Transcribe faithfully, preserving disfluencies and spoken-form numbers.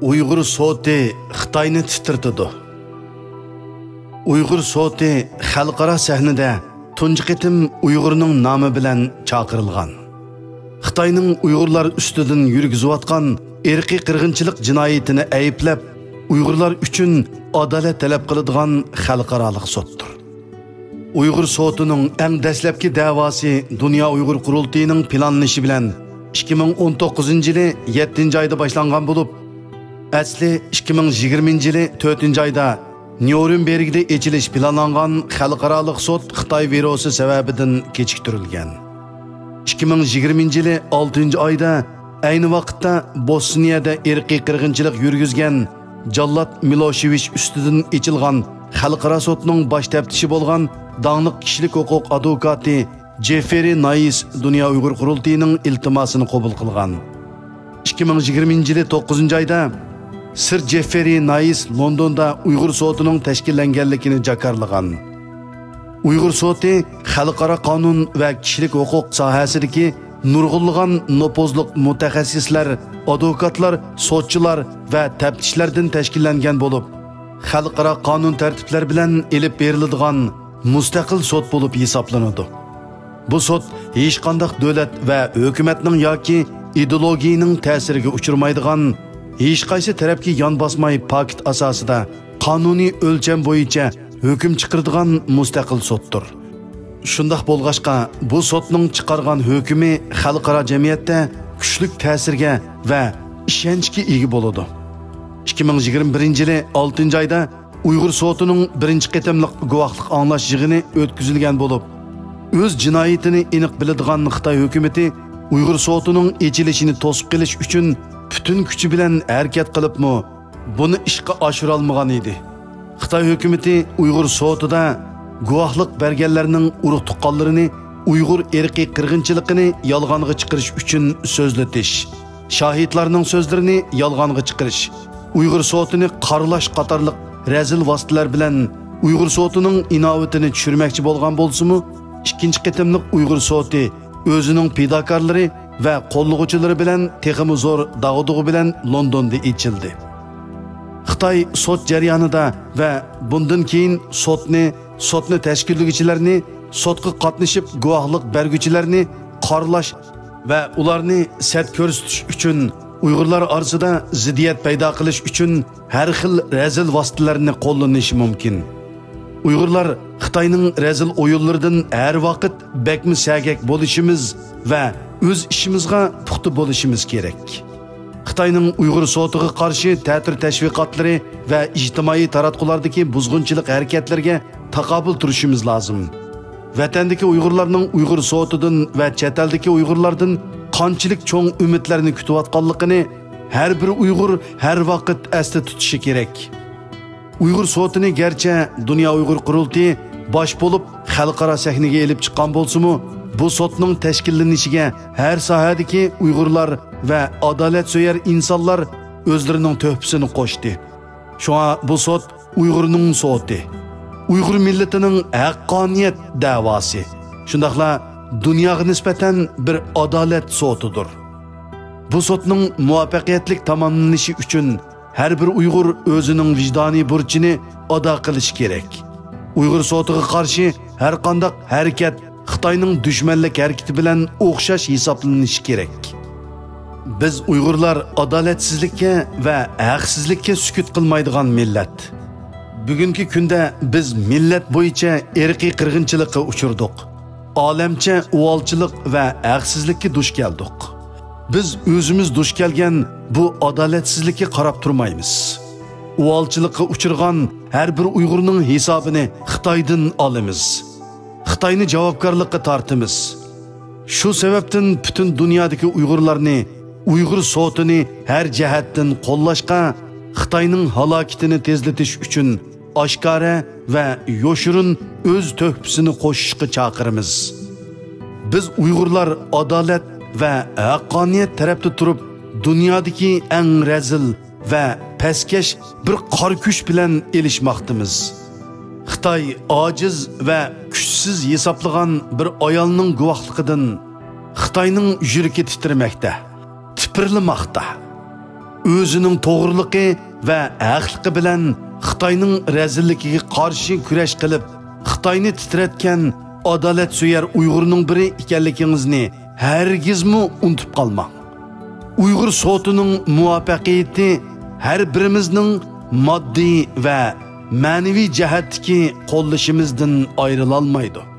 ئۇيغۇر سوتى خىتاينى تىترىتىدۇ. ئۇيغۇر سوتى خەلقئارا سەھنىدە تۇنجى قېتىم ئۇيغۇرنىڭ نامى بىلەن چاقىرىلغان. خىتاينىڭ ئۇيغۇرلار ئۈستىدىن يۈرگۈزۈۋاتقان ئىرقىي قىرغىنچىلىق جىنايىتىنى ئەيىبلەپ، ئۇيغۇرلار ئۈچۈن ئادالەت تەلەپ قىلىدىغان خەلقئارالىق سوتتۇر. ئۇيغۇر سوتىنىڭ ئەڭ دەسلەپكى دەۋاسى دۇنيا ئۇيغۇر قۇرۇلتىيىنىڭ پىلانلىشى بىلەن ئىككى مىڭ ئون توققۇزىنچى يىلى يەتتىنچى ئايدا باشلانغان بولۇپ، ئەسلى ئىككى مىڭ يىگىرمىنچى يىلى تۆتىنچى ئايدا نيۇرنبېرگدا ئېچىلىش پىلانلانغان خەلقئارالىق سوت خىتاي ۋىرۇسى سەۋەبىدىن كېچىكتۈرۈلگەن. ئىككى مىڭ يىگىرمىنچى يىلى ئالتىنچى ئايدا ئەينى ۋاقىتتا بوسنىيەدە ئىرقىي قىرغىنچىلىق يۈرگۈزگەن جاللات مىلوشېۋىچ ئۈستىدىن ئېچىلغان خەلقئارا سوتنىڭ باش تەپتىشى بولغان داڭلىق كىشىلىك ھوقۇق ئادۋوكاتى جېففېرى نايس دۇنيا ئۇيغۇر قۇرۇلتىيىنىڭ ئىلتىماسىنى قوبۇل قىلغان. ئىككى مىڭ يىگىرمىنچى يىلى توققۇزىنچى ئايدا سىر جېففېرى نايس لوندوندا ئۇيغۇر سوتىنىڭ تەشكىللەنگەنلىكىنى جاكارلىغان. ئۇيغۇر سوتى خەلقئارا قانۇن ۋە كىشىلىك ھوقۇق ساھەسىدىكى نۇرغۇنلىغان نوپۇزلۇق مۇتەخەسسىسلەر، ئادۋوكاتلار، سوتچىلار ۋە تەپتىشلەردىن تەشكىللەنگەن بولۇپ، خەلقئارا قانۇن تەرتىپلەر بىلەن ئېلىپ بېرىلىدىغان مۇستەقىل سوت بولۇپ ھېسابلىنىدۇ. بۇ سوت ھېچقانداق دۆلەت ۋە ھۆكۈمەتنىڭ ياكى ئىدېئولوگىيىنىڭ تەسىرىگە ئۇچرىمايدىغان، ھېچقايسى تەرەپكە يان باسماي پاكىت ئاساسىدا قانۇنىي ئۆلچەم بويىچە ھۆكۈم چىقىرىدىغان مۇستەقىل سوتتۇر. شۇنداق بولغاچقا، بۇ سوتنىڭ چىقارغان ھۆكمى خەلقئارا جەمئىيەتتە كۈچلۈك تەسىرگە ۋە ئىشەنچكە ئىگە بولىدۇ. ئىككى مىڭ يىگىرمە بىرىنچى يىلى ئالتىنچى ئايدا ئۇيغۇر سوتىنىڭ بىرىنچى قېتىملىق گۇۋاھلىق ئاڭلاش يىغىنى ئۆتكۈزۈلگەن بولۇپ، ئۆز جىنايىتىنى ئېنىق بىلىدىغان خىتاي ھۆكۈمىتى ئۇيغۇر سوتىنىڭ ئېچىلىشىنى توسۇپ قېلىش ئۈچۈن پۈتۈن كۈچى بىلەن ھەرىكەت قىلىپمۇ، بۇنى ئىشقا ئاشۇرالمىغان ئىدى. خىتاي ھۆكۈمىتى ئۇيغۇر سوتىدا گۇۋاھلىق بەرگەنلەرنىڭ ئۇرۇق-تۇغقانلىرىنى ئۇيغۇر ئىرقىي قىرغىنچىلىقىنى يالغانغا چىقىرىش ئۈچۈن سۆزلىتىش، شاھىتلارنىڭ سۆزلىرىنى يالغانغا چىقىرىش، ئۇيغۇر سوتىنى قارىلاش قاتارلىق رەزىل ۋاسىتىلەر بىلەن ئۇيغۇر سوتىنىڭ ئىناۋىتىنى چۈشۈرمەكچى بولغان بولسىمۇ، ئىككىنچى قېتىملىق ئۇيغۇر سوتى ئۆزىنىڭ پىداكارلىرى ۋە قوللىغۇچىلىرى بىلەن تېخىمۇ زور داغدۇغا بىلەن لوندوندا ئېچىلدى. خىتاي سوت جەريانىدا ۋە بۇندىن كېيىن سوتنى، سوتنى تەشكىللىگۈچىلەرنى، سوتقا قاتنىشىپ گۇۋاھلىق بەرگۈچىلەرنى قارىلاش ۋە ئۇلارنى سەت كۆرسىتىش ئۈچۈن، ئۇيغۇرلار ئارىسىدا زىددىيەت پەيدا قىلىش ئۈچۈن ھەر خىل رەزىل ۋاسىتىلەرنى قوللىنىشى مۇمكىن. ئۇيغۇرلار خىتاينىڭ رەزىل ئويۇنلىرىدىن ھەر ۋاقىت بەكمۇ سەگەك بولۇشىمىز ۋە ئۆز ئىشىمىزغا پۇختا بولۇشىمىز كېرەك. خىتاينىڭ ئۇيغۇر سوتىغا قارشى تەتۈر تەشۋىقاتلىرى ۋە ئىجتىمائىي تاراتقۇلاردىكى بۇزغۇنچىلىق ھەرىكەتلىرىگە تاقابىل تۇرۇشىمىز لازىم. ۋەتەندىكى ئۇيغۇرلارنىڭ ئۇيغۇر سوتىدىن ۋە چەت ئەلدىكى ئۇيغۇرلاردىن قانچىلىك چوڭ ئۈمىدلەرنى كۈتۈۋاتقانلىقىنى ھەر بىر ئۇيغۇر ھەر ۋاقىت ئەستە تۇتۇشى كېرەك. ئۇيغۇر سوتىنى گەرچە دۇنيا ئۇيغۇر قۇرۇلتىيى باش بولۇپ خەلقئارا سەھنىگە ئېلىپ چىققان بولسىمۇ، بۇ سوتنىڭ تەشكىللىنىشىگە ھەر ساھەدىكى ئۇيغۇرلار ۋە ئادالەتسۆيەر ئىنسانلار ئۆزلىرىنىڭ تۆھپىسىنى قوشتى. شۇڭا بۇ سوت ئۇيغۇرنىڭ سوتى، ئۇيغۇر مىللىتىنىڭ ھەققانىيەت دەۋاسى، شۇنداقلا دۇنياغا نىسبەتەن بىر ئادالەت سوتىدۇر. بۇ سوتنىڭ مۇۋەپپەقىيەتلىك تاماملىنىشى ئۈچۈن ھەر بىر ئۇيغۇر ئۆزىنىڭ ۋىجدانىي بۇرچىنى ئادا قىلىشى كېرەك. ئۇيغۇر سوتىغا قارشى ھەر قانداق ھەرىكەت خىتاينىڭ دۈشمەنلىك ھەرىكىتى بىلەن ئوخشاش ھېسابلىنىشى كېرەك. بىز ئۇيغۇرلار ئادالەتسىزلىككە ۋە ھەقسىزلىككە سۈكۈت قىلمايدىغان مىللەت. بۈگۈنكى كۈندە بىز مىللەت بويىچە ئىرقىي قىرغىنچىلىققا ئۇچرىدۇق. ئالەمچە ئۇۋالچىلىق ۋە ھەقسىزلىككە دۇچ كەلدۇق. بىز ئۆزىمىز دۇچ كەلگەن بۇ ئادالەتسىزلىككە قاراپ تۇرمايمىز. ئۇۋالچىلىققا ئۇچرىغان ھەر بىر ئۇيغۇرنىڭ ھېسابىنى خىتايدىن ئالىمىز. خىتاينى جاۋابكارلىققا تارتىمىز. شۇ سەۋەبتىن پۈتۈن دۇنيادىكى ئۇيغۇرلارنى ئۇيغۇر سوتىنى ھەر جەھەتتىن قوللاشقا، خىتاينىڭ ھالاكىتىنى تېزلىتىش ئۈچۈن ئاشكارا ۋە يوشۇرۇن ئۆز تۆھپىسىنى قوشۇشقا چاقىرىمىز. بىز ئۇيغۇرلار ئادالەت ۋە ھەققانىيەت تەرەپتە تۇرۇپ، دۇنيادىكى ئەڭ رەزىل ۋە پەسكەش بىر قارا كۈچ بىلەن ئېلىشماقتىمىز. خىتاي ئاجىز ۋە كۈچسىز ھېسابلىغان بىر ئايالنىڭ گۇۋاھلىقىدىن خىتاينىڭ يۈرىكى تىترىمەكتە، تىپىرلىماقتا. ئۆزىنىڭ توغرىلىقى ۋە ھەقلىقى بىلەن خىتاينىڭ رەزىللىكىگە قارشى كۈرەش قىلىپ، خىتاينى تىترەتكەن ئادالەتسۆيەر ئۇيغۇرنىڭ بىرى ئىكەنلىكىڭىزنى ھەرگىزمۇ ئۇنتۇپ قالماڭ. ئۇيغۇر سوتىنىڭ مۇۋەپپەقىيىتى ھەر بىرىمىزنىڭ ماددىي ۋە مەنىۋى جەھەتتىكى قوللىشىمىزدىن ئايرىلالمايدۇ.